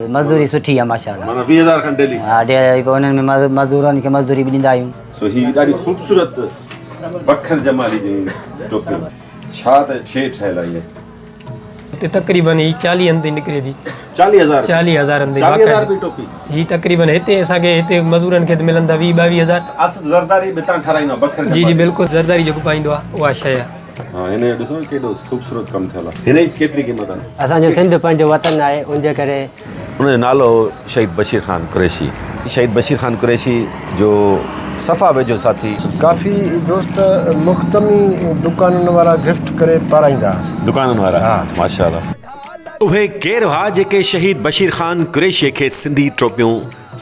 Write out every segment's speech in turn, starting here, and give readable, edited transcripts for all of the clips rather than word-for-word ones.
مزدوري سٺي آ ماشاءالله. معنيٰ 20 هزار کن ڊيلي. ها ڊيلي پوء انهن ۾ مزدورن کي مزدوري به ڏيندا آهيون. سو هي ڏاڍي خوبصورت بکر جمالي جون ٽوپيون. ڇا ته شيء ٺهيل آهي هيء. هتي تقريبن هي چاليهن تائين نڪري ٿي. چاليهه هزار. چاليهه هزارن تائين. چاليهه هزار رپئي ٽوپي. هي تقريبن هتي اسان کي هتي مزورن کي ته ملن ٿا ويهه ٻاويهه هزار. اسد زرداري به هتان ٺهرائيندو آهي بکر جمالي. جي جي بلڪل زرداري جيڪو پائيندو آهي اها شيء آهي. ها هن جو ڏسو ڪيڏو خوبصورت ڪم ٿيل آهي. هن جي ڪيتري قيمت آهي؟ اسان جو سنڌ پنهنجو وطن آهي ان جي ڪري. ان جو نالو هو شهيد بشير خان قريشي. شهيد بشير خان قريشي جو صفا ويجهو ساٿي. ڪافي دوست مفت ۾ دڪانن وارا گفٽ ڪري پارائيندا هئا. دڪانن وارا ها. ماشاءالله. اهي ڪير هئا جيڪي شهيد بشير خان قريشي کي سنڌي ٽوپيون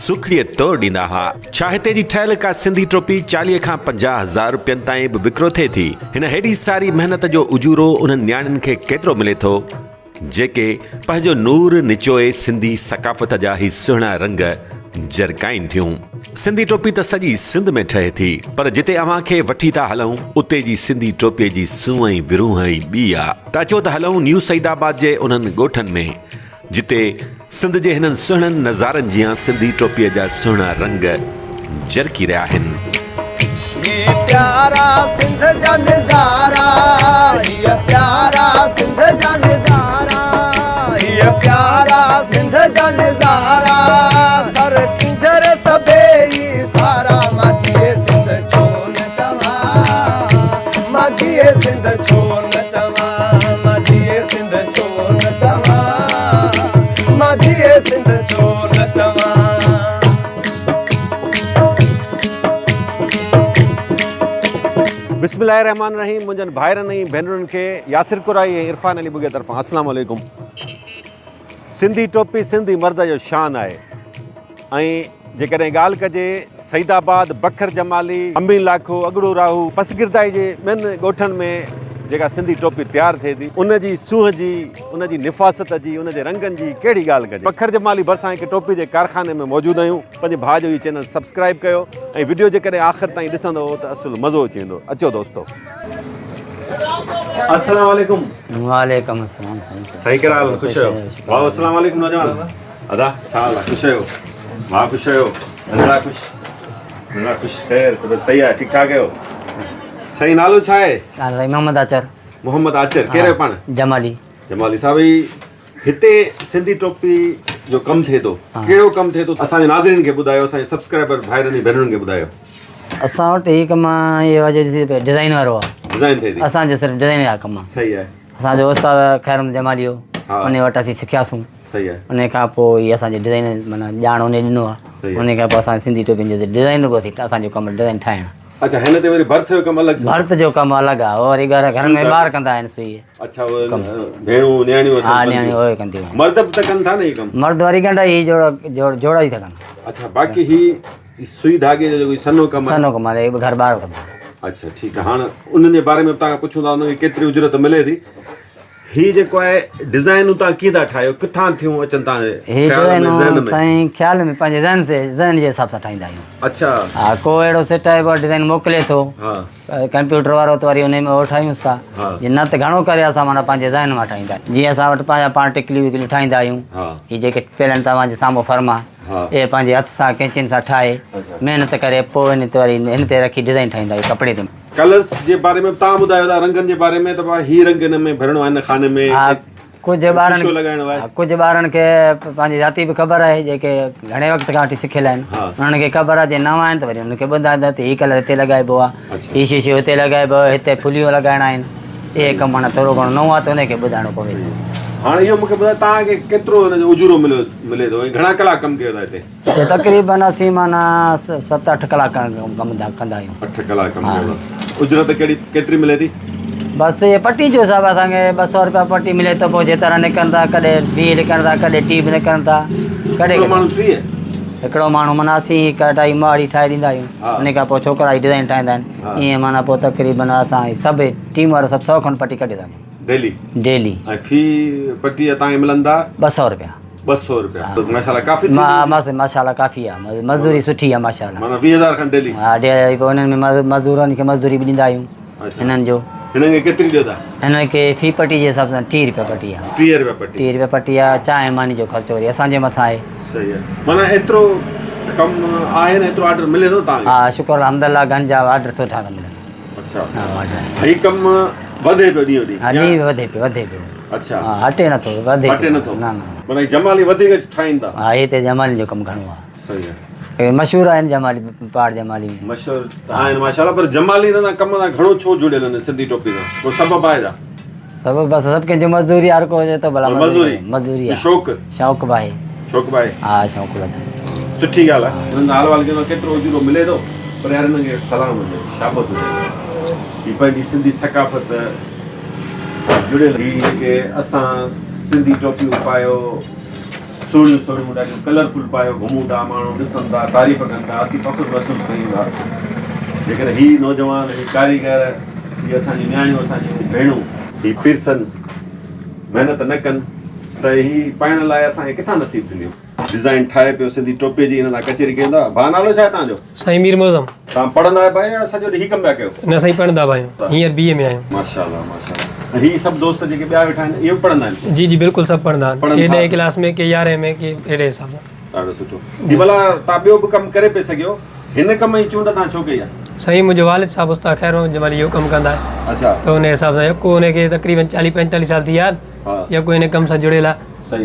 سوکڙيء طور ڏيندا هئا. ڇا هتي جي ٺهيل ڪا سنڌي ٽوپي 40 کان 50 هزار روپين تائين به وڪرو ٿئي ٿي؟ هن هيڏي ساري محنت جو اجورو انهن نياڻين کي ڪيترو ملي ٿو، جيڪي پنهنجو نور نچوئي سنڌي ثقافت جا هي سهڻا رنگ جرڪائين ٿيون؟ سنڌي ٽوپي ته سڄي سنڌ ۾ ٺهي ٿي، پر جتي اوهان کي وٺي ٿا هلون، اتي جي سنڌي ٽوپيء جي سونهن ۽ ورونهن ئي ٻي آ. ته اچو ته هلون نيو سعيد آباد جي انهن ڳوٺن ۾، جتي سنڌ جي هنن سهڻن نظارن جيان سنڌي ٽوپيء جا سهڻا رنگ جرڪي رهيا آهن. هي پيارا سنڌ جا نظارا هي پيارا سنڌ جا نظارا هي پيارا سنڌ جا نظارا ٿر ڪينجهر سڀيئي سارا مان جيئي سنڌ ڇو نه چوان مان جيئي سنڌ ڇو نه چوان مان جيئي سنڌ ڇو نه چوان مان جيئي سنڌ ڇو نه چوان. بسم الله الرحمٰن الرحيم منهنجن ڀائرن ۽ ڀينرن کي ياسر ڪورائي ۽ عرفان علي ٻگهي طرفان السلام عليڪم سنڌي ٽوپي سنڌي مرد جو شان آهي ۽ جيڪڏهن ڳالهه ڪجي سعيد آباد، بکر جمالي، امين لاکو، اڳڙو راهو، پسگردائي جي ٻين ڳوٺن ۾ جيڪا سنڌي ٽوپي تيار ٿئي ٿي، ان جي سونهن جي، ان جي نفاست جي، ان جي رنگن جي ڪهڙي ڳالهه ڪجي. بکر جمالي ڀرسان هڪ ٽوپي جي ڪارخاني ۾ موجود آهيون. پنهنجي ڀاء جو هي چينل سبسڪرائيب ڪيو ۽ وڊيو جيڪڏهن آخر تائين ڏسندو ته اصل مزو اچي ويندو. اچو دوستو. السلام عليڪم. وعليڪم السلام. سائين ڪهڙا حال آهن خوش آهيو. ڀاء السلام عليڪم نوجوان. ادا ڇا حال آ خوش آهيو ڀاء خوش آهيو ننڍڙا خوش ننڍڙا خوش خير طبيعت صحيح آهي ٺيڪ ٺاڪ آهيو سائين نالو ڇا آهي نالو سائين محمد آچر محمد آچر ڪير آهيو پاڻ جمالي جمالي صاحب هي هتي سنڌي ٽوپي جو ڪم ٿئي ٿو ڪهڙو ڪم ٿئي ٿو اسان جي ناظرين کي ٻڌايو اسان جي سبسڪرائبر ڀائرن ۽ ڀينرن کي ٻڌايو اسان وٽ هي ڪم اهو آهي ڊزائن وارو آهي ڊزائن ٿئي ٿي اسان جو صرف ڊزائن وارو ڪم آهي صحيح آهي اسان جو استاد خير محمد جمالي هو ان وٽ اسين سکياسون صحيح آهي. انهي کان پوء هي اسان جي ڊزائين معنيٰ ڄاڻ انهي ڏنو آهي انهي کان پوء اسان سنڌي ٽوپين جو ڊزائين رڳو اسين اسان جو ڪم ڊزائين ٺاهڻ. اڇا هن تي وري ڀرت جو ڪم الڳ ٿيو. ڀرت جو ڪم الڳ آهي اهو وري گهر گهرن ۾ ٻار ڪندا آهن سوئي. اڇا اهي ڀيڻون نياڻيون ها نياڻيون اهي ڪنديون آهن. مرد به ته ڪن ٿا نه هي ڪم. مرد وري ڳنڍ هي جوڙ جوڙ جوڙ ئي ٿا ڪن. اڇا باقي هي سوئي ڌاڳي جو جيڪو سنهو ڪم آهي. سنهو ڪم آهي هي گهر ٻار ڪندا آهن. اڇا ٺيڪ آهي هاڻ انهن جي باري ۾ به توهان کان پڇون ٿا انهن کي ڪيتري اجرت ملي ٿي. هي جيڪو آهي ڊزائنون تان ڪيئن ٿا ٺاهيو ڪٿان ٿيون اچن تان جي خيال ۾ ذهن ۾ سائين خيال ۾ پنهنجي ذهن سي ذهن جي حساب سان ٺاهيندا آهيون اڇا ها ڪو اهڙو سيٽ آهي ڊزائن موڪلي ٿو ها ڪمپيوٽر وارو ته وري ان ۾ اهو ٺاهيون ٿا جي نه ته گهڻو ڪري اسان معنيٰ پنهنجي ذهن مان ٺاهيندا آهيون جيئن اسان وٽ پنهنجا پاڻ ٽڪليون وڪليون ٺاهيندا آهيون ها هي جيڪي پيلن توهان جي سامهون فرما اهي پنهنجي هٿ سان ڪينچين سان ٺاهي محنت ڪري پوء ان تي وري هن تي رکي ڊزائن ٺاهيندا آهيون ڪپڙي تي ڪلرس جي باري ۾ به توهان ٻڌايو ٿا رنگن جي باري ۾ ته ڀاء هي رنگ هن ۾ ڀرڻو آهي هن خاني ۾ ها ڪجهه ٻارن شيشو لڳائڻو آهي ڪجهه ٻارن کي پنهنجي ذاتي به خبر آهي جيڪي گهڻي وقت کان وٺي سکيل آهن انهن کي خبر آهي جي نوان آهن ته وري انهن کي ٻڌائيندا ته هي ڪلر هتي لڳائبو آهي هي شيشو هتي لڳائبو آهي هتي ڦليون لڳائڻا آهن اهي ڪم معنيٰ ٿورو گهڻو نئون آهي ته ان کي ٻڌائڻو پوي ٿو. هاڻي اهو مون کي ٻڌايو توهان کي ڪيترو هن جو اجورو مليو ملي ٿو ۽ گهڻا ڪلاڪ ڪم ڪيو ٿا هتي؟ هتي تقريبن اسين معنيٰ ست اٺ ڪلاڪ ڪم ڪندا آهيون. اٺ ڪلاڪ ڪم ڪيو ٿا. اجرت ڪهڙي ڪيتري ملي ٿي؟ بس اهي پٽي جو حساب اسان کي 200 روپيا پٽي ملي ٿو پوء جيترا نڪرن ٿا ڪڏهن 20 نڪرن ٿا ڪڏهن 30 به نڪرن ٿا ڪڏهن هڪڙو ماڻهو 30؟ هڪڙو ماڻهو معنيٰ اسين هڪ اڍائي مهاڙي ٺاهي ڏيندا آهيون ان کان پوء ڇوڪرا هي ڊزائين ٺاهيندا آهن ائين معنيٰ پوء تقريبن اسان سڀ ٽيم وارا سڀ سؤ کن پٽي ڪڍي ٿا وڃون. ڊيلي؟ ڊيلي. ۽ في پٽي تان کي ملن ٿا؟ 200 روپيا. 200 روپيا ماشاءالله ڪافي ٿي ويندي. ماشاءالله ڪافي آ مزدوري سٺي آ ماشاءالله. معنيٰ 20000 کن ڊيلي. ها ڊيلي پوء انهن ۾ مزدورن کي مزدوري به ڏيندا آهيون انهن جو. هنن کي ڪيتري ڏيو ٿا؟ هنن کي في پٽي جي حساب سان 30 رپيا پٽي آهي. 30 رپيا پٽي. 30 رپيا پٽي آهي، چانهه ماني جو خرچو وري اسان جي مٿان آهي. صحيح آهي. معنيٰ ايترو ڪم آهي نه ايترو آرڊر ملي ٿو توهان کي؟ ها شڪر الحمدلله گن جا آرڊر سٺا ٿا ملن. اڇا. ها آرڊر. هي ڪم وڌي پيو ڏينهون ڏينهن. ها ڏينهن وڌي پيو وڌي پيو. اڇا. ها هٽي نٿو وڌي پيو. هٽي نٿو. نه نه. معنيٰ هي جمالي وڌيڪ ٺاهين ٿا. ها هتي جمالي جو ڪم گهڻو آهي. صحيح آهي. اهي مشهور آهن جمالي پاڙ جمالي ۾. مشهور ته آهن ماشاءالله پر جمالي هن سان ڪم سان گهڻو ڇو جڙيل آهن سنڌي ٽوپي سان ڪو سبب آهي ڇا؟ سبب بس سڀ ڪنهن جو مزدوري هر ڪو چئي ٿو ڀلا مزدوري مزدوري آهي شوق شوق به آهي شوق به آهي ها شوق به اٿن. سٺي ڳالهه آهي هنن سان حال احوال ڪيون ٿا ڪيترو اجورو ملي ٿو پر يار هنن کي سلام هجي شابس هجي هي پنهنجي سنڌي ثقافت سان جڙيل هي جيڪي اسان سنڌي ٽوپيون پايو سهڻيون سهڻيون ڏاڍيون ڪلر فل پايو گهمون ٿا ماڻهو ڏسن ٿا تعريف ڪن ٿا اسين فخر محسوس ڪيون ٿا جيڪڏهن هي نوجوان هي ڪاريگر هي اسان جون نياڻيون اسان جون ڀيڻون هي پيرسن محنت نه ڪن ته هي پائڻ لاء اسان کي ڪٿان نصيب ٿينديون. ڊزائين ٺاهي پيو سنڌي ٽوپي جي هن سان ڪچهري ڪيون ٿا ڀاء نالو ڇا آهي توهان جو؟ سائين مير معظم. توهان پڙهندا آهيو ڀاء يا سڄو ڏينهن هي ڪم پيا ڪيو؟ نه سائين پڙهندا به آهيون هينئر بي اي ۾ آهيون. ماشاءالله ماشاءالله ۽ هي سڀ دوست جيڪي ٻيا ويٺا آهن اهي به پڙهندا آهن؟ جي جي بلڪل سڀ پڙهندا آهن ڪي ڏهين ڪلاس ۾ ڪي يارهين ۾ ڪي اهڙي حساب سان. ڏاڍو سٺو هي ڀلا توهان ٻيو به ڪم ڪري پئي سگهيو هن ڪم جي چونڊ توهان ڇو ڪئي آهي؟ سائين منهنجو والد صاحب استاد خير محمد جمالي اهو ڪم ڪندا آهن. اڇا. ته ان حساب سان يڪو ان کي تقريبن چاليهه پنجيتاليهه سال ٿي ويا آهن يڪو ان ڪم سان جڙيل آهي.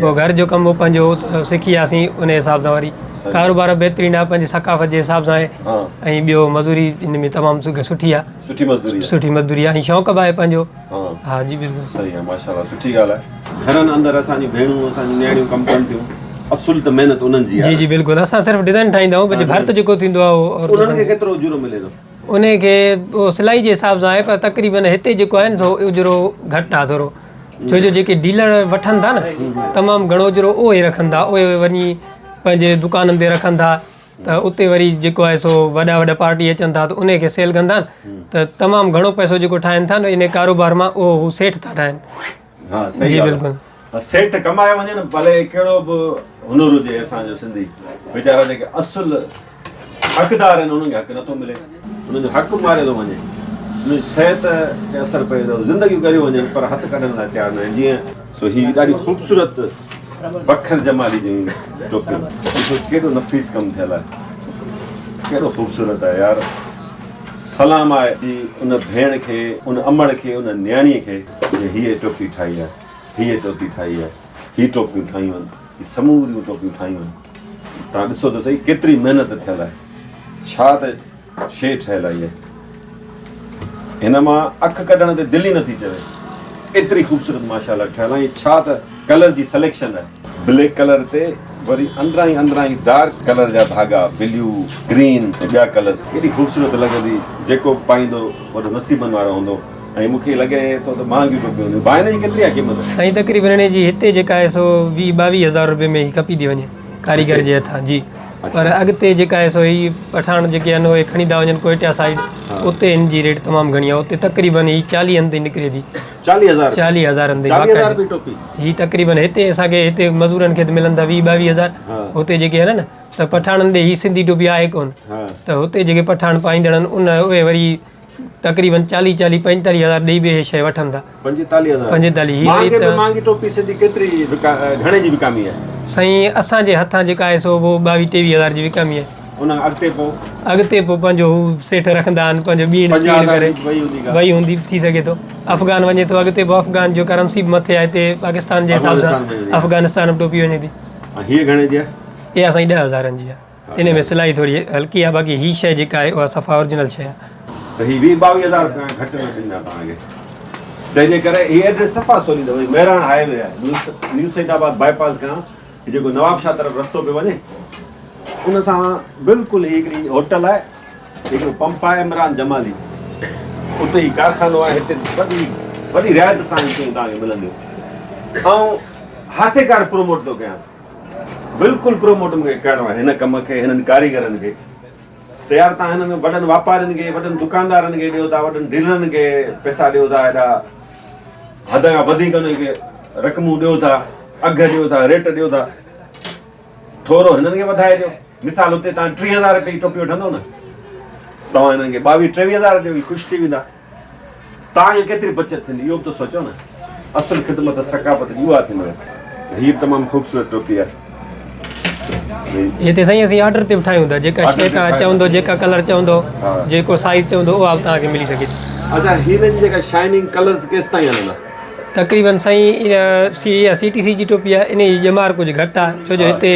پوء گهر جو ڪم به پنهنجو هو ته سکي وياسين ان حساب سان وري ڪاروبار به بهترين آهي پنهنجي ثقافت جي حساب سان آهي ۽ ٻيو مزوري ان ۾ تمام سٺي آهي سٺي مزدوري آهي سٺي مزدوري آهي ۽ شوق به آهي پنهنجو ها جي بلڪل صحيح آهي ماشاءالله سٺي ڳالهه آهي گهرن اندر اسان جون ڀيڻون اسان جون نياڻيون ڪم ڪن ٿيون اصل ته محنت انهن جي آهي جي جي بلڪل اسان صرف ڊزائن ٺاهيندا آهيون پر ڀرت جيڪو ٿيندو آهي اهو انهن کي ڪيترو اجورو ملي ٿو ان کي اهو سلائي جي حساب سان آهي پر تقريبن هتي جيڪو آهي نه سو اجورو گهٽ آهي ٿورو ڇو جو جيڪي ڊيلر وٺن ٿا نه تمام گهڻو اجرو اهي رکن ٿا اهي وڃي پنهنجي دڪانن تي رکن ٿا ته اتي وري جيڪو آهي سو وڏا وڏا پارٽي اچن ٿا ته ان کي سيل ڪن ٿا ته تمام گهڻو پئسو جيڪو ٺاهن ٿا نه ان ڪاروبار مان اهو هو سيٺ ٿا ٺاهن. ها صحيح جي ڳالهه بلڪل. آهي سيٺ ڪمايو وڃي نه ڀلي ڪهڙو به هنر هجي اسان جو سنڌي ويچارا جيڪي اصل حقدار آهن انهن کي حق نٿو ملي انهن جو حق ماريو ٿو وڃي انهن جي صحت تي اثر پئي ٿو زندگيون ڳريون وڃن پر هٿ ڪڍڻ لاء تيار نه آهن جيئن سو هي ڏاڍي خوبصورت بکر جمالي جون ٽوپيون ڏسو ڪيڏو نفيس ڪم ٿيل آهي ڪيڏو خوبصورت آهي يار سلام آهي ان ڀيڻ کي ان امڙ کي ان نياڻي کي جنهن هيء ٽوپي ٺاهي آهي هيء ٽوپي ٺاهي آهي هي ٽوپيون ٺاهيون آهن هي سموريون ٽوپيون ٺاهيون آهن توهان ڏسو ته سهي ڪيتري محنت ٿيل آهي ڇا ته شيء ٺهيل آهي هن مان اک ڪڍڻ تي دل ئي نٿي چوي ايتري خوبصورت ماشاءالله ٺهيل آهي ڇا ته ڪلر جي سليڪشن آهي بليڪ ڪلر تي وري اندران ئي اندران ئي ڊارڪ ڪلر جا ڌاڳا بليو گرين ۽ ٻيا ڪلرس ڪيڏي خوبصورت لڳندي جيڪو به پائيندو وڏو نصيبن وارو هوندو ۽ مون کي لڳي ٿو ته مهانگيون ٽوپيون هونديون. ڀاء هن جي ڪيتري آهي قيمت؟ سائين تقريبن هن جي هتي جيڪا آهي سو ويهه ٻاويهه هزار روپيه ۾ هي کپي ٿي وڃي ڪاريگر جي هٿان جي پر اڳتي جيڪا آهي سو هي پٺاڻ جيڪي آهن اهي کڻي ٿا وڃن ڪوئٽيا سائيڊ اتي هن جي ريٽ تمام گهڻي آهي اتي تقريبن هي چاليهن تائين نڪري ٿي. چاليهه هزار؟ چاليهه هزارن تائين چاليهه هزار روپيه ٽوپي؟ هي تقريبن هتي اسان کي هتي مزورن کي ته ملن ٿا ويهه ٻاويهه هزار هتي جيڪي آهن نه ته پٺاڻن ڏي هي سنڌي ٽوپي آهي ڪونه ته هتي جيڪي پٺاڻ پائيندڙ آهن ان اهي وري تقريبن چاليهه چاليهه پنجيتاليهه هزار ڏئي به هي شيء وٺن ٿا. پنجيتاليهه هزار. پنجيتاليهه هي مهانگي ۾ مهانگي ٽوپي سنڌي ڪيتري وڪا گهڻي جي وڪامي آهي؟ سائين اسان جي هٿان جيڪا آهي سو اهو ٻاويهه ٽيويهه هزار جي وڪامي آهي. ان کان اڳتي پوء؟ اڳتي پوء پنهنجو هو سيٺ رکندا آهن پنهنجو ٻيڻ پنجاهه ٽيڻ هزار ڪري جي به وئي هوندي ڪا. وئي هوندي ٿي سگهي ٿو. افغان وڃي ٿو اڳتي پوء افغان جو ڪرنسي به مٿي آهي هتي پاڪستان جي حساب سان افغانستان ۾ وڃي. افغانستان به ٽوپي وڃي ٿي. ۽ هيء گهڻي جي آهي؟ اها سائين ڏهه هزارن جي آهي. ان ۾ سلائي ٿوري هلڪي آهي باقي هي شيء جيڪا آهي اها صفا اورجنل شيء آهي. ته هي ويهه ٻاويهه هزار رپيا کان گهٽ نه ڏيندا توهان کي تنهن جي ڪري هي ايڊريس صفا سولي اٿو هي مهراڻ هاء وي آهي نيو سيد آباد باء پاس کان هي جيڪو نواب شاهه طرف رستو پيو وڃي ان سان بلڪل هي هڪڙي هوٽل آهي هڪڙو پمپ آهي عمران جمالي اتي هي ڪارخانو آهي هتي وڏي وڏي رعايت سان هي شيون توهان کي ملنديون آئون هاسيڪار پروموٽ ٿو ڪيان بلڪل پروموٽ مونکي ڪرڻو آهي هن ڪم کي هنن ڪاريگرن کي ته يار تان هنن وڏن واپارين کي وڏن دڪاندارن کي ڏيو ٿا وڏن ڊيلرن کي پئسا ڏيو ٿا ايڏا حد کان وڌيڪ انهن کي رقمون ڏيو ٿا اگهه ڏيو ٿا ريٽ ڏيو ٿا ٿورو هنن کي وڌائي ڏيو مثال اتي تان 3000 روپئي جي ٽوپي وٺندو نه توهان هنن کي 22 23000 ڏيو خوش ٿي ويندا. توهان کي ڪيتري بچت ٿيندي اهو به ته سوچو نه. اصل خدمت ثقافت جي اها ٿيندي. هي به تمام خوبصورت ٽوپي آهي. هتي سائين اسين آرڊر تي به ٺاهيون ٿا جيڪا شيء توهان چوندو جيڪا ڪلر چوندو جيڪو سائيز چوندو اها به توهان کي ملي سگهي ٿي. اڇا هن جي جيڪا شائننگ ڪلرز ڪيستائين هلندا؟ تقريبن سائين اها سي ٽي سي جي ٽوپي آهي ان جي ڄمار ڪجهه گهٽ آهي ڇو جو هتي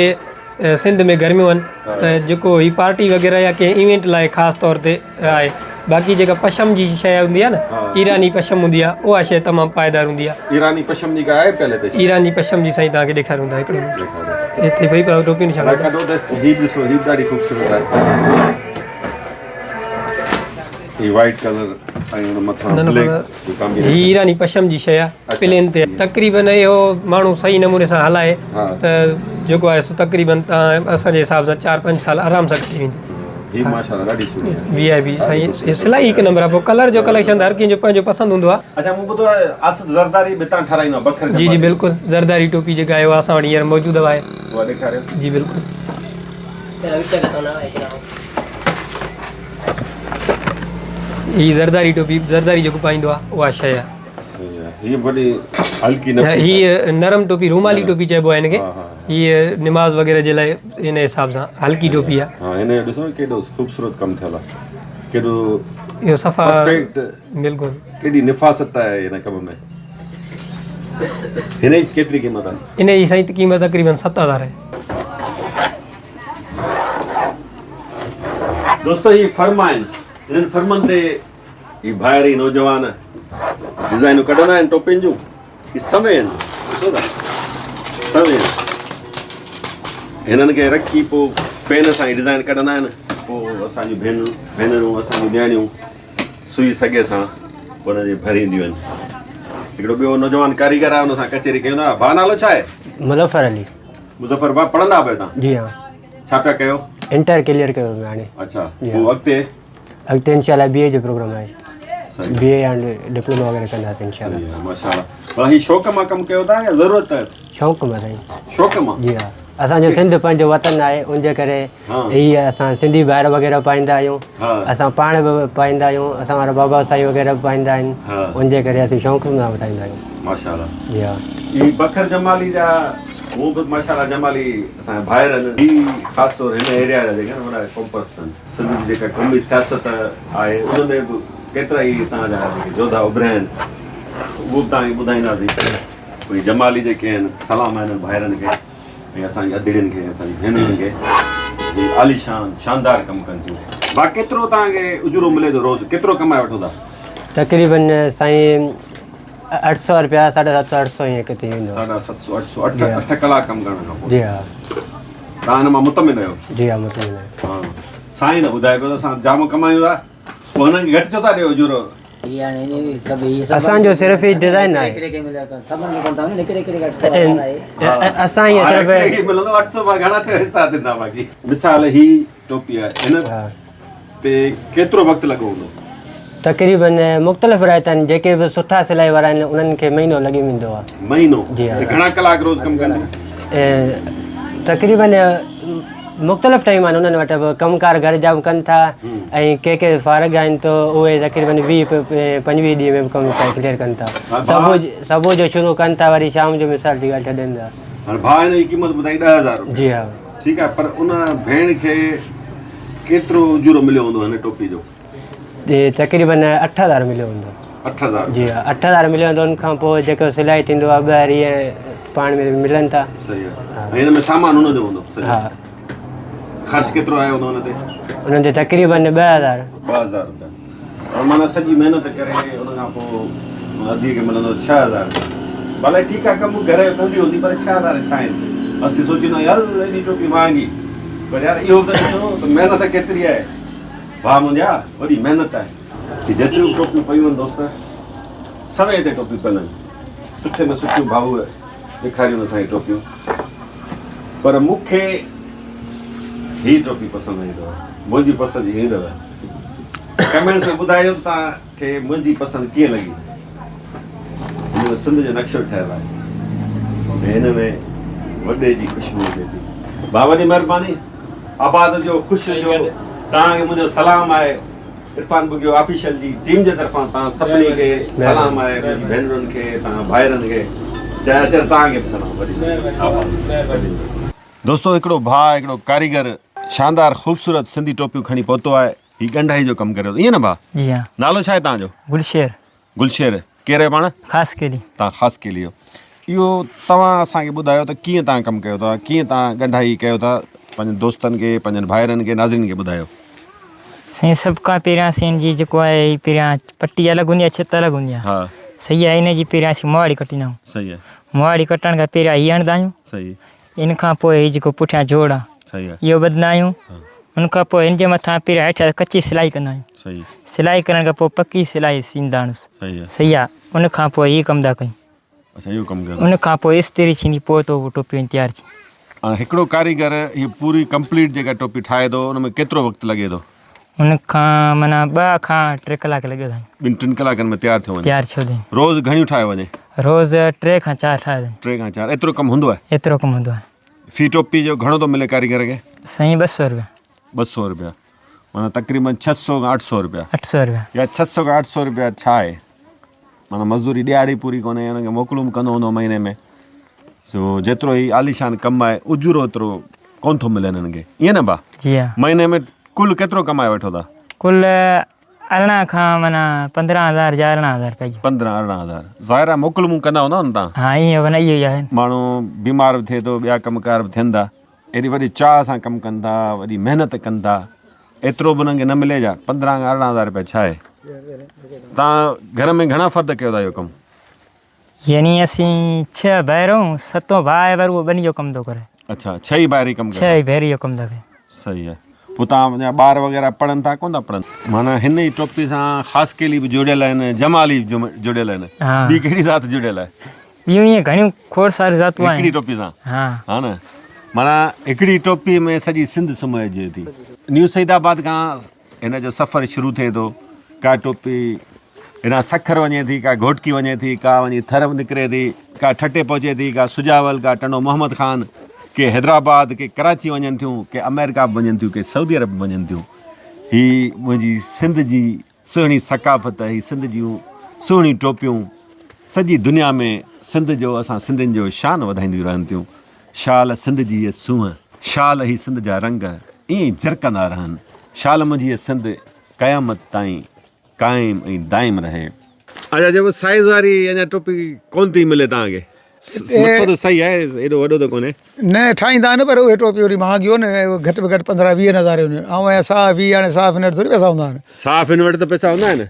سنڌ ۾ گرميون آهن ته جيڪو هي پارٽي وغيره يا ڪنهن ايونٽ لاء خاص طور تي آهي باقي جيڪا پشم جي شيء هوندي آهي نه ايراني پشم هوندي آهي اها شيء تمام پائيدار هوندي آهي. ايراني پشم جي ڪا آهي پيل هتي شيء؟ ايراني پشم جي سائين توهان کي ڏيکاريون ٿا هڪڙو منٽ هتي پئي پر ٽوپي نشان ڀلا ڪڍو ته هي به ڏسو هي به ڏاڍي خوبصورت آهي هي وائيٽ ڪلر ۽ ان مٿان بليڪ جو ڪامبينيشن. هي ايراني پشم جي شيء آهي پلين تي تقريبن اهو ماڻهو صحيح نموني سان هلائي ته جيڪو آهي سو تقريبن تان اسان جي حساب سان 4 5 سال آرام سان ڪٽي ويندي. هي ماشاءالله ڏاڍي سهڻي آهي. وي آء پي سائين هي سلائي هڪ نمبر آهي پوء ڪلر جو ڪليڪشن ته هر ڪنهن جو پنهنجو پسند هوندو آهي. اڇا مون ٻڌو آهي آصف زرداري به هتان ٺهرائيندو آهي بکر جي جي بلڪل زرداري ٽوپي جيڪا آهي اها اسان وٽ هينئر موجود آهي. اها ڏيکاريو. جي بلڪل. هي زرداري ٽوپي زرداري جيڪو پائيندو آهي اها شيء آهي. هي وڏي هلڪي نفيس هي نرم ٽوپي رومالي ٽوپي چئبو آهي هن کي. هي نماز وغيره جي لاء ان حساب سان هلڪي ٽوپي آهي. ها هن جو ڏسو ڪيڏو خوبصورت ڪم ٿيل آهي ڪيڏو اهو صفا پرفيڪٽ بلڪل ڪيڏي نفاست آهي هن ڪم ۾. هن جي ڪيتري قيمت آهي؟ ان جي سائين قيمت تقريبن 7000 آهي. دوستو هي فرم آهن هنن فرمن تي هي ڀائر هي نوجوان ڊزائنون ڪڍندا آهن ٽوپين جون. هي سوين ڏسو ٿا سوين هنن کي رکي پوء پين سان هي ڊزائن ڪڍندا آهن پوء اسان جون ڀينرون ڀينرون اسان جون نياڻيون سوئي سڳي سان ان جي ڀرينديون آهن هڪڙو ٻيو نوجوان ڪاريگر آهي ان سان ڪچهري ڪيون ٿا ڀاء نالو ڇا آهي؟ مظفر علي. مظفر ڀاء پڙهندا به تان؟ جي ها. ڇا پيا ڪيو؟ انٽر ڪليئر ڪيو مين هاڻي. اڇا پوء اڳتي؟ اڳتي انشاء الله بي اي جو پروگرام آهي. بي اي اينڊ ڊپلوما وغيره ڪنداسين انشاء الله. ماشاء الله. ڀلا هي شوق مان ڪم ڪيو ٿا يا ضرورت تحت؟ شوق مان سائين. شوق مان؟ جي ها اسان جو سنڌ پنهنجو وطن آهي ان جي ڪري هي اسان سنڌي ڀائر وغيره پائيندا آهيون اسان پاڻ به پائيندا آهيون اسان وارا بابا سائين وغيره به پائيندا آهن ان جي ڪري اسين شوق مان وٺائيندا آهيون. ماشاء الله. جي ها. هي بکر جمالي جا هون به ماشاء الله جمالي اسان جا ڀائر آهن هي خاص طور هن ايريا جا جيڪي آهن وڏا قومپرست آهن. سنڌ جي جيڪا قومي سياست آهي ان ۾ به ڪيترا ئي هتان جا جيڪي جوڌا اڀريا آهن اهو به توهان کي ٻڌائينداسين. اهي جمالي جيڪي آهن سلام آهي انهن ڀائرن کي ۽ اسان جي ادڙين کي اسان جي ڀينرن کي جي عاليشان شاندار ڪم ڪن ٿيون. ڀاء ڪيترو توهان کي اجورو ملي ٿو روز ڪيترو ڪمائي وٺو ٿا؟ تقريبن سائين 800 رپيا 750 800 ائين ڪٿي ايندو. 750 800 8 ڪلاڪ ڪم ڪرڻ کان پوء. جي ها. توهان هن مان مطمئن آهيو؟ جي ها مطمئن آهيان. ها سائين نه ٻڌائي پيو ته اسان جام ڪمايون ٿا پوء هنن کي گهٽ ڇو ٿا ڏيو اجورو؟ اسان جو صرف هي ڊزائن آهي. اسان هي صرف هڪڙي کي ملندو 800 مان گهڻا ٽي حصا ٿيندا باقي. مثال هي ٽوپي آهي هن تي ڪيترو وقت لڳو هوندو؟ تقريبن مختلف رهتا آهن جيڪي به سٺا سلائي وارا آهن انهن کي مهينو لڳي ويندو آهي. مهينو؟ جي ها. گهڻا ڪلاڪ روز ڪم ڪندا؟ تقريبن مختلف ٽائيم آهن انهن وٽ به ڪم ڪار گهر جا به ڪن ٿا ۽ ڪي ڪي فارغ آهن ته اهي تقريبن 20 25 ڏينهن ۾ به ڪم ڪليئر ڪن ٿا صبح جو شروع ڪن ٿا وري شام جو مثال جي ڳالهه ڇڏين ٿا. هاڻي ڀاء هن جي قيمت ٻڌائي 10000 روپيا. جي ها. ٺيڪ آهي پر ان ڀيڻ کي ڪيترو اجورو مليو هوندو هن ٽوپي جو؟ جي تقريبن 8000 مليو هوندو. 8000 جي ها 8000 مليو هوندو ان کان پوء جيڪو سلائي ٿيندو آهي ٻاهر ائين پاڻ ۾ ملن ٿا. صحيح آهي ۽ هن ۾ سامان هن جو هوندو سڄو. ها. خرچ ڪيترو آيو هوندو هن تي؟ ان تي تقريبن 2000. 2000 روپيا پر معنيٰ سڄي محنت ڪري ان کان پوء ادي کي ملندو 6000 روپيا. ڀلي ٺيڪ آهي ڪم گهر جو ڪندي هوندي پر 6000 ڇا آهن؟ اسين سوچيندا آهيون يار ايڏي ٽوپي مهانگي پر يار اهو به ته ڏسو ته محنت ڪيتري آهي. ڀاء منهنجا وڏي محنت آهي. هي جيتريون به ٽوپيون پيون آهن دوست سوين هتي ٽوپيون پيل آهن. سٺي ۾ سٺيون ڀائوء ڏيکاريون اسان کي ٽوپيون پر مون کي هي ٽوپي پسند آئي اٿو. منهنجي پسند جي هي اٿو. ڪمينٽس ۾ ٻڌايو ته توهان کي منهنجي پسند ڪيئن لڳي. هن ۾ سنڌ جو نقشو ٺهيل آهي ۽ هن ۾ وڏي جي خوشبو اچي ٿي. ڀاء وڏي مهرباني. آباد هجو خوش هجو. توهان کي منهنجو سلام آهي. عرفان ٻگهيو آفيشل جي ٽيم جي طرفان توهان سڀني کي سلام آهي منهنجي ڀينرن کي توهان ڀائرن کي چاهي اچن توهان کي به سلام وڏي دوستو هڪڙو ڀاء هڪڙو ڪاريگر شاندار خوبصورت سنڌي ٽوپيون کڻي پهتو آهي هي ڳنڍائي جو ڪم ڪري ٿو ائين نه ڀاء جي ها نالو ڇا آهي توهان جو گلشير گلشير ڪير آهيو پاڻ؟ خاص قيلي. توهان خاص قيلي آهيو. اهو توهان اسان کي ٻڌايو ته ڪيئن توهان ڪم ڪيو ٿا، ڪيئن توهان ڳنڍائي ڪيو ٿا، پنهنجن دوستن کي، پنهنجن ڀائرن کي، ناظرين کي ٻڌايو. سائين سڀ کان پهريان اسين ان جي جيڪو آهي هي پهريان پٽي الڳ هوندي آهي ڇت الڳ هوندي آهي. ها. صحيح آهي ان جي پهريان اسين مهاڙي ڪٽيندا آهيون. صحيح آهي. مهاڙي ڪٽڻ کان پهريان هي هڻندا آهيون. صحيح. ان کان پوء هي جيڪو پٺيان جوڙ آ اهو ٻڌندا آهيون ان کان پوء هن جي مٿان پهريان هيٺ ڪچي سلائي ڪندا آهيون سلائي ڪرڻ کان پوء پڪي سلائي سيندا آهيون صحيح آ ان کان پوء هي ڪم ٿا ڪيون ان کان پوء استري ٿيندي پوء تو ٽوپي وڃي تيار ٿي. هڪڙو ڪاريگر هي پوري ڪمپليٽ جيڪا ٽوپي ٺاهي ٿو ان ۾ ڪيترو وقت لڳي ٿو؟ ان کان معنيٰ ٻه کان ٽي ڪلاڪ لڳي ٿا. ٻن ٽن ڪلاڪن ۾ تيار ٿيو وڃي. تيار ٿيو وڃي. روز گهڻيون ٺاهيو وڃي؟ روز ٽي کان چار ٺاهيو وڃي. ٽي کان چار ايترو ڪم هوندو آهي؟ ايترو ڪم هوندو آهي. في ٽوپي جو گهڻو ٿو ملي ڪاريگر کي؟ سائين 200 روپيا. 200 روپيا معنيٰ تقريبن 600 کان 800 روپيا. 800 روپيا. يا 600 کان 800 روپيا ڇا آهي؟ معنيٰ مزدوري ڏهاڙي پوري ڪونهي ان کي موڪلون به ڪندو هوندو مهيني ۾ سو جيترو هي عاليشان ڪم آهي اجورو ايترو ڪون ٿو ملي هنن کي ائين نه با جي ها مهيني ۾ ڪل ڪيترو ڪمائي وٺو ٿا؟ ڪل 18 کان معنيٰ 15 هزار يا 18 هزار پئجي 15 18 هزار ظاهر آهي موڪلون ڪندا هوندا نه تان ها ائين معنيٰ اهو ئي آهي ماڻهو بيمار به ٿئي ٿو ٻيا ڪم ڪار به ٿين ٿا ايڏي وڏي چاهه سان ڪم ڪن ٿا وڏي محنت ڪن ٿا ايترو به انهن کي نه ملي جا 15 کان 18 هزار رپيا ڇا آهي تان گهر ۾ گهڻا فرد ڪيو ٿا اهو ڪم؟ يعني اسين ڇهه ڀائر آهيون ستون ڀاء آهي پر اهو ٻني جو ڪم ٿو ڪري. اڇا ڇهه ئي ڀائر ئي ڪم ڪن ٿا. ڇهه ئي ڀائر اهو ڪم ٿا ڪن. صحيح آهي پوء تان جا ٻار وغيره پڙهن ٿا ڪون ٿا پڙهن؟ معنيٰ هن ئي ٽوپي سان خاصخيلي به جڙيل آهن جمالي به جڙيل آهن ٻي ڪهڙي ذات جڙيل آهي؟ ٻيون ائين گهڻيون کوڙ ساريون ذاتون آهن. هڪڙي ٽوپي سان ها ها نه معنيٰ هڪڙي ٽوپي ۾ سڄي سنڌ سمائجي ٿي. نيو سعيد آباد کان هن جو سفر شروع ٿئي ٿو ڪا ٽوپي هيڏانهن سکر وڃي ٿي ڪا گهوٽڪي وڃي ٿي ڪا وڃي ٿر نڪري ٿي ڪا ٺٽي پهچي ٿي ڪا سجاول ڪا ٽنڊو محمد خان ڪي حيدرآباد ڪي ڪراچي وڃن ٿيون ڪي آمريڪا به وڃن ٿيون ڪي سعودي عرب به وڃن ٿيون هي منهنجي سنڌ جي سهڻي ثقافت هي سنڌ جون سهڻيون ٽوپيون سڄي دنيا ۾ سنڌ جو اسان سنڌين جو شان وڌائينديون رهن ٿيون شال سنڌ جي هيء سونهن شال هي سنڌ جا رنگ ائين ئي جرڪندا رهن شال منهنجي هيء سنڌ قيامت تائين قائم ۽ دائم رهي. اچا جيڪو سائيز واري اڃا ٽوپي ڪون ٿي ملي توهان کي مٿو ته صحيح آهي ايڏو وڏو ته ڪونهي. نه ٺاهيندا آهن پر اهي ٽوپيون وري مهانگيون آهن گهٽ ۾ گهٽ 15 20 هزار جون آهن آئون آهيان صحافي هاڻي صحافين وٽ ٿوري پئسا هوندا آهن. صحافين وٽ ته پئسا هوندا آهن.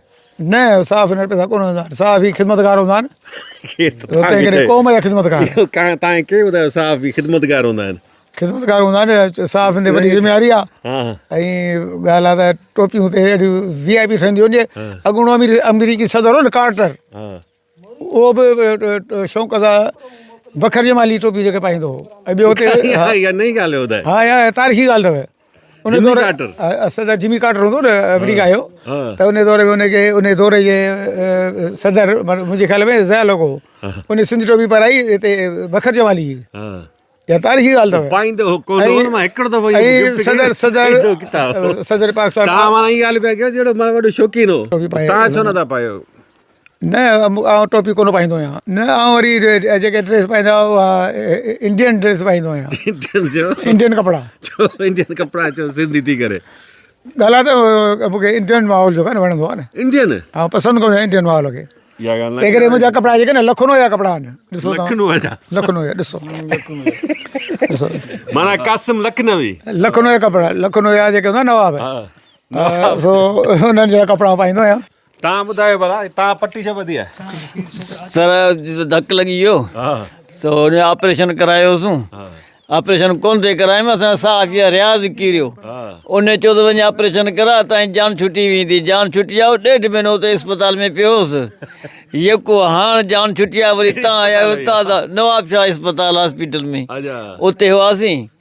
نه صحافين وٽ پئسا ڪونه هوندا آهن صحافي خدمتگار هوندا آهن تنهن ڪري قوم جا خدمتگار. توهان کي ڪنهن ٻڌايو صحافي خدمتگار هوندا آهن. خدمتگار هوندا آهن صحافين تي وڏي ذميواري آهي ۽ ڳالهه آهي ته ٽوپيون هتي اهڙيون وي آء پي ٺهنديون آهن جي اڳوڻو آمريڪي صدر هو نه ڪارٽر اهو به شوق سان بکر جمالي ٽوپي جيڪي پائيندو هو ۽ ٻيو هتي اها نئين ڳالهه ٻڌائي ها اها تاريخي ڳالهه اٿو ان دور صدر جمي ڪارٽر هوندو نه آمريڪا جو ته ان دور ۾ ان کي ان دور جي صدر منهنجي خيال ۾ ضياء الحق هو ان سنڌي ٽوپي پارائي هتي بکر جمالي جي اها تاريخي ڳالهه اٿو. پائيندو هو ڪونه ان مان هڪڙو دفعو اهو گفٽ صدر صدر صدر پاڪستان توهان معنيٰ اها ڳالهه پيا ڪيو جهڙو مان وڏو شوقين هو توهان ڇو نٿا پايو؟ نه آئون ٽوپي ڪونه پائيندو آهيان نه آئون وري جيڪي ڊريس پائيندو آهيان اها انڊين ڊريس پائيندو آهيان انڊين ڪپڙا ڇو انڊين ڪپڙا ڇو سنڌي ٿي ڪري ڳالهه ته مونکي انڊين ماحول جيڪو آهي نه وڻندو آهي نه انڊين ها پسند ڪندو آهيان انڊين ماحول کي تنهن ڪري منهنجا ڪپڙا جيڪي نه لکنو جا ڪپڙا آهن ڏسو لکنو جا لکنو جا ڏسو ڏسو معنيٰ قاسم لکنوي لکنو جا ڪپڙا لکنو جا جيڪي هوندا نواب سو انهن جهڙا ڪپڙا پائيندو آهيان تان ٻڌايو ڀلا تان پٽي ڇو ٻڌي آهي سر ڌڪ لڳي ويو سو ان آپريشن ڪرايوسون آپريشن ڪونه ٿي ڪرايم اسان صحافي رياض ڪيريو ان چيو ته وڃي آپريشن ڪرا تائين جان ڇٽي ويندي جان ڇٽي آ ڏيڍ مهينو اتي اسپتال ۾ پيو هوس يڪو هاڻ جان ڇٽي آ وري تان آيا آهيو تازا نواب شاهه اسپتال هاسپيٽل ۾ اتي هئاسين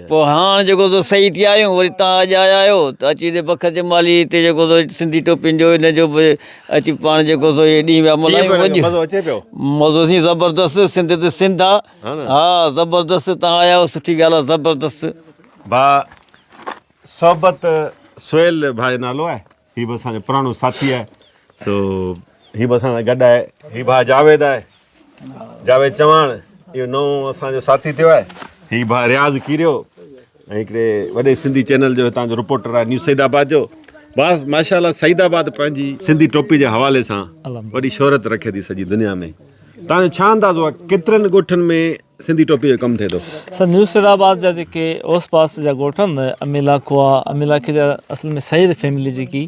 پوء هاڻ جيڪو سو صحيح ٿي آيون وري تان اڄ آيا آهيو ته اچي هتي بکر جمالي هتي جيڪو سو سنڌي ٽوپين جو ان جو به اچي پاڻ جيڪو سو هي ڏينهن پيا ملهايون اڄ مزو اچي پيو مزو سين زبردست سنڌ ته سنڌ آ ها زبردست تان آيا آهيو سٺي ڳالهه آ زبردست. ڀاء صحبت سهيل ڀاء جو نالو آهي. هي به اسان جو پراڻو ساٿي آهي سو هي به اسان سان گڏ آهي. هي ڀاء جاويد آهي، جاويد چواڻ، اهو نئون اسان جو ساٿي ٿيو آهي. هي ڀاء رياض ڪيريو ۽ هڪڙي وڏي سنڌي چينل جو هتان جو رپورٽر آهي نيو سعيد آباد جو. بس ماشاء الله سعيد آباد پنهنجي سنڌي ٽوپي جي حوالي سان وڏي شهرت رکي ٿي سڄي دنيا ۾. توهان جو ڇا اندازو آهي ڪيترن ڳوٺن ۾ سنڌي ٽوپي جو ڪم ٿئي ٿو؟ سر نيو سيد آباد جا جيڪي اوس پاس جا ڳوٺ آهن امي لاکو آ امي لاکي جا اصل ۾ سيد فيملي جيڪي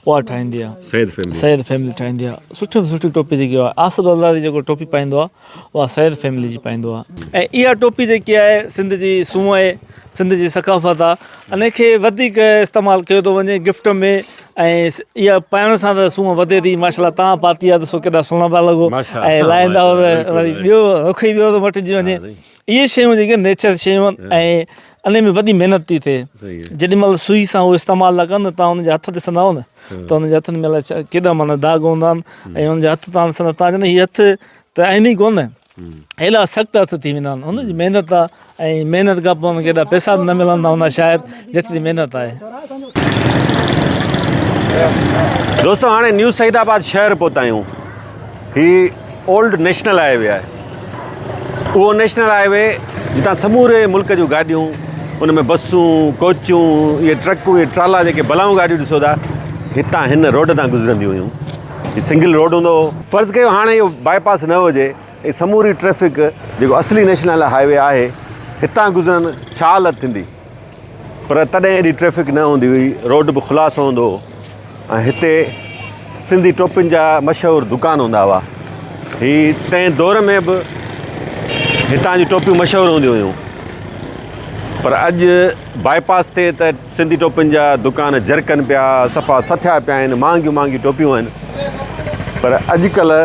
اها ٺاهيندي آ سيد فيملي سيد فيملي ٺاهيندي آ سٺي ۾ سٺي ٽوپي جيڪي آ آصف زرداري جيڪو ٽوپي پائيندو آ اها سيد فيملي جي پائيندو آ ۽ اها ٽوپي جيڪي آهي سنڌ جي سونهن آهي سنڌ جي ثقافت آ ان کي وڌيڪ استعمال ڪيو ٿو وڃي گفٽ ۾ ۽ اها پائڻ سان ته سونهن وڌي ٿي ماشاء الله تان پاتي آ ته سو ڪيڏا سهڻا پيا لڳو ۽ لائيندا وري ٻيو رخ ئي ٻيو ٿو مٽجي وڃي اهي شيون جيڪي نيچر شيون آهن ۽ ان ۾ وڏي محنت ٿي ٿئي جيڏي مهل سوئي سان اهو استعمال ٿا ڪن تان ان جا هٿ ڏسندا آهيو نه ته ان جي هٿن ۾ الائي ڪيڏا معنيٰ داغ هوندا آهن ۽ ان جا هٿ تان ڏسندا تان چوندا هي هٿ ته آهن ئي ڪونه ايڏا سخت هٿ ٿي ويندا آهن ان جي محنت آ ۽ محنت کان پوء ان کي ايڏا پئسا به نه ملندا هوندا شايد جيتري محنت آهي. دوستو هاڻي نيو سعيد آباد شهر پهتا آهيون. هي اولڊ نيشنل هاء وي آهي. اهو نيشنل هاء وي جتان سموري ملڪ جون گاڏيون ان ۾ بسون، ڪوچون، اهي ٽرڪون، اهي ٽرالا جيڪي بلائون گاڏيون ڏسو ٿا هتان هن روڊ تان گذرنديون هيون. هي سنگل روڊ هوندو هو. فرض ڪيو هاڻي اهو باء پاس نه هجي ۽ سموري ٽريفڪ جيڪو اصلي نيشنل هاء وي آهي هتان گذرن ڇا حالت ٿيندي پر تڏهن ايڏي ٽريفڪ نه هوندي هئي روڊ به خلاصو هوندو هو ۽ هتي سنڌي ٽوپين جا مشهور دڪان هوندا هئا هي تنهن دور ۾ به هتان جون ٽوپيون مشهور هونديون هيون پر اڄ باء پاس تي ته سنڌي ٽوپين جا دڪان جرڪن پيا صفا سٿيا پيا آهن مهانگيون مهانگيون ٽوپيون آهن پر اڄڪلهه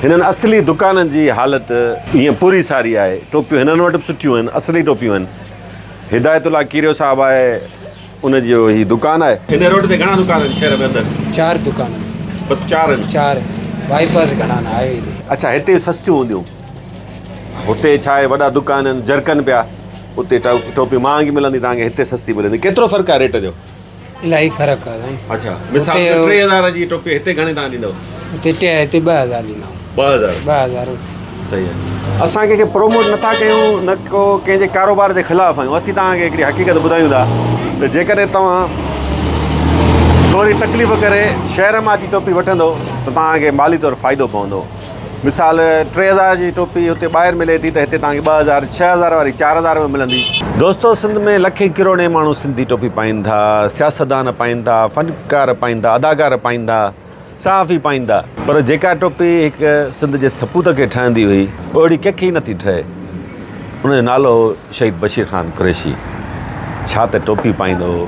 هنن اصلي دڪانن جي حالت ائين پوري ساري آهي ٽوپيون هنن وٽ به سٺيون آهن اصلي ٽوپيون آهن هدايت الله ڪيريو صاحب آهي ان جو هي دڪان آهي. هن روڊ تي گهڻا دڪان آهن شهر ۾ اندر؟ چار دڪان آهن. بس چار آهن؟ چار بائي پاس گهڻا آهن هاء وي تي. اڇا هتي سستيون هونديون هتي ڇا آهي وڏا دڪان آهن جرڪن پيا اتي ٽوپي مهانگي ملندي توهان کي هتي سستي ملندي ڪيترو فرق آهي ريٽ جو؟ الاهي فرق آهي سائين. اڇا مثال ته 3000 جي ٽوپي هتي گهڻي توهان ڏيندؤ؟ هتي ٽي هتي 2000 ڏيندا آهيون. 2000 2000 صحيح آهي اسان ڪنهن کي پروموٽ نٿا ڪيون نه ڪو ڪنهن جي ڪاروبار جي خلاف آهيون اسين توهان کي هڪڙي حقيقت ٻڌايون ٿا ته جيڪڏهن توهان ٿوري تڪليف ڪري شهر مان اچي ٽوپي وٺندو ته توهان کي مالي طور فائدو پوندو مثال 3000 جي ٽوپي اتي ٻاهر ملي ٿي ته هتي توهان کي 2000 6000 واري 4000 ۾ ملندي. دوستو سنڌ ۾ لکين ڪروڙين ماڻهو سنڌي ٽوپي پائين ٿا، سياستدان پائين ٿا، فنڪار پائين ٿا، اداڪار پائين ٿا، صحافي پائين ٿا پر جيڪا ٽوپي هڪ سنڌ جي سپوت کي ٺهندي هئي اهڙي ڪنهن کي ئي نٿي ٺهي ان جو نالو هو شهيد بشير خان قريشي ڇا ته ٽوپي پائيندو هو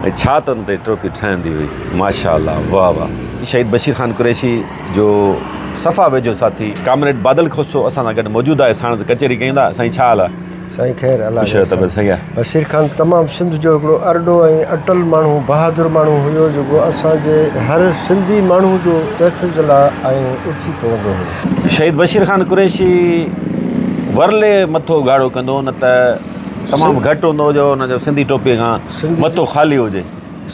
۽ ڇا ته ان تي ٽوپي ٺهندي هئي ماشاء الله واه واه. شهيد بشير خان قريشي جو صفا ويجهو ساٿي ڪامريڊ بادل کوسو اسان سان گڏ موجود آهي ساڻس ڪچهري ڪيون ٿا سائين ڇا حال آهي. سائين خير الله خوش آهيو طبيعت صحيح آهي. بشير خان تمام سنڌ جو هڪڙو ارڏو ۽ اٽل ماڻهو بهادر ماڻهو هيو جيڪو اسان جي هر سنڌي ماڻهو جو تحفظ لاء ۽ اٿي پوندو هيو. شهيد بشير خان قريشي ورلي مٿو اگهاڙو ڪندو هو نه ته تمام گهٽ هوندو هو جو هن جو سنڌي ٽوپي کان مٿو خالي هجي.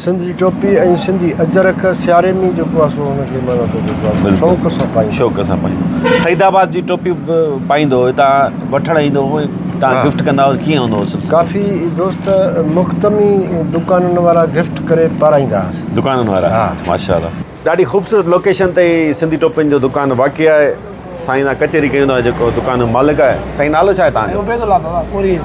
سنڌ جي ٽوپي ۽ سنڌي اجرڪ سياري ۾ جيڪو آهي سو هن کي معنيٰ ته جيڪو آهي سو شوق سان پائيندو. شوق سان پائيندو. سعيد آباد جي ٽوپي به پائيندو هو هتان وٺڻ ايندو هو تان گفٽ ڪندا هئس ڪيئن هوندو هو سلسلو؟ ڪافي دوست مختمي دڪانن وارا گفٽ ڪري پارائيندا هئس. دڪانن وارا ماشاء الله. ڏاڍي خوبصورت لوڪيشن تي هي سنڌي ٽوپين جو دڪان واقع آهي سائين سان ڪچهري ڪيون ٿا جيڪو دڪان جو مالڪ آهي سائين نالو ڇا آهي توهان جو؟ عبيد الله بابا ڪوري.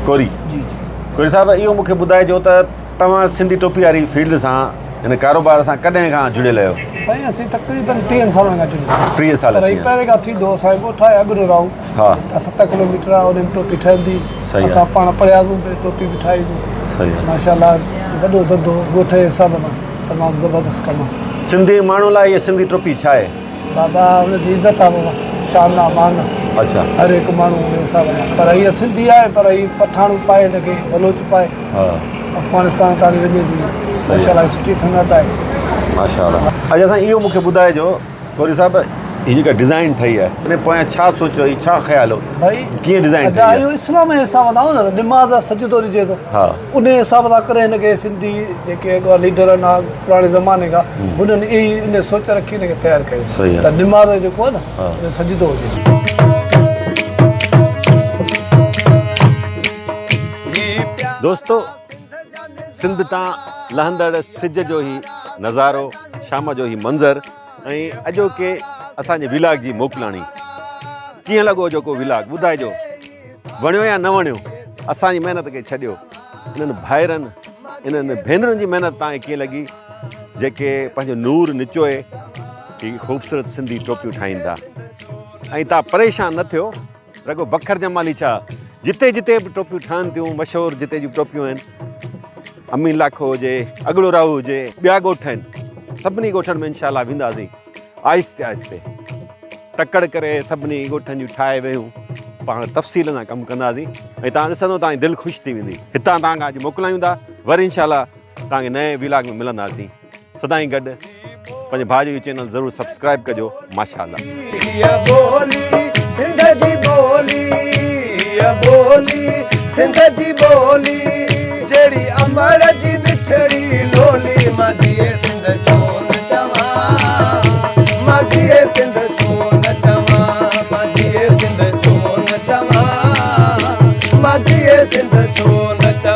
ڪوري جي جي ڪوري صاحب اهو مونکي ٻڌائجو ته توهان سنڌي ٽوپي واري فيلڊ سان هن ڪاروبار سان ڪڏهن کان جڙيل آهيو؟ سائين اسين تقريبن ٽيهن سالن کان جڙيل آهيون. 30 سال پر هي پهرين کان ٿيندو هو اسان جو ڳوٺ آهي اڳرو راهو ها ته 7 ڪلوميٽر آهي ان ۾ ٽوپي ٺهندي صحيح اسان پاڻ پڙهياسون به ٽوپي به ٺاهي سون صحيح آهي ماشاءالله وڏو ڌنڌو ڳوٺ جي حساب سان تمام زبردست ڪم آهي. سنڌي ماڻهو لاء هيء سنڌي ٽوپي ڇا آهي؟ بابا ان جي عزت آ بابا شان آ مان آ. اڇا. هر هڪ ماڻهو ان حساب سان پر هيء سنڌي آهي پر هي پٺاڻ پائي هن کي بلوچ پائي ها. افغانستان تاڻي وڃي ٿي ماشاءالله سٺي صنعت آهي. ماشاءالله اچا سائين اهو مونکي ٻڌائجو غوري صاحب هي جيڪا ڊزائين ٺهي آهي ان پويان ڇا سوچيو هي ڇا خيال هو ڀائي ڪيئن ڊزائين ادا ٺهي اهو اسلام جي حساب سان آهي نه نماز آ سجدو ڏجي ٿو ها ان حساب سان ڪري هن کي سنڌي جيڪي اڳوا ليڊر آهن پراڻي زماني کان هنن اهي ان سوچ رکي ان کي تيار ڪيو ته نماز جيڪو آهي نه سجدو هجي. دوستو سنڌ تان لهندڙ سج جو هي نظارو شام جو هي منظر ۽ اڄوڪي اسان جي ولاگ جي موڪلاڻي ڪيئن لڳو اڄوڪو ولاگ ٻڌائجو وڻيو يا نه وڻيو اسان جي محنت کي ڇڏيو انهن ڀائرن انهن ڀينرن جي محنت تان ڪيئن لڳي جيڪي پنهنجو نور نچوئي هي خوبصورت سنڌي ٽوپيون ٺاهين ٿا ۽ تان پريشان نه ٿيو رڳو بکر جمالي ڇا جتي جتي به ٽوپيون ٺهن ٿيون مشهور جتي جون ٽوپيون آهن امين لاکو هجي اڳڙو راهو هجي ٻيا ڳوٺ آهن سڀني ڳوٺن ۾ انشاء الله وينداسين آهستي آهستي تڪڙ ڪري سڀني ڳوٺن جون ٺاهي ويهون پاڻ تفصيل سان ڪم ڪنداسين ۽ تان ڏسندو تان دل خوش ٿي ويندي هتان تان کان اڄ موڪلايون ٿا وري انشاء الله توهان کي نئين ويلاگ ۾ ملنداسين سدائين گڏ پنهنجي ڀاء جو هي چينل ضرور سبسڪرائب ڪجو ماشاءالله. هيء ٻولي سنڌ جي ٻولي هيء ٻولي سنڌ جي ٻولي جهڙي امڙ جي مٺڙي لولي مان جيئي سنڌ ڇو نه چوان مان جيئي سنڌ.